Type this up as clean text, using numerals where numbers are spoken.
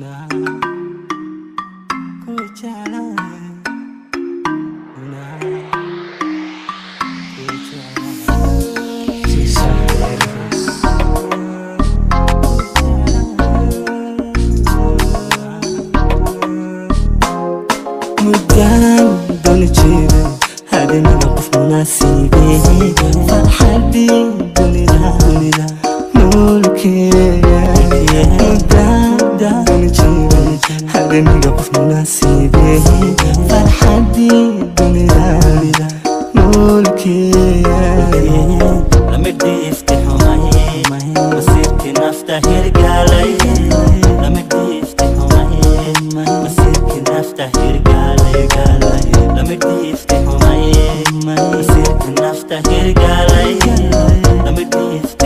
Ku jeclahay, ku jeclahay. She's so beautiful. Muddaan dooni jiray hadimiga qof munaasibe, farxadii dunida, dunida mulkeega. Muddaan dooni jiray hadimiga qof munaasibe, farxadii dunida, dunida mulkeega. Lama dhiifti xumay masiirkii nafta hirgaalay, lama dhiifti xumay masiirkii nafta hirgaalay, lama dhiifti xumay masiirkii nafta hirgaalay, lama dhiifti.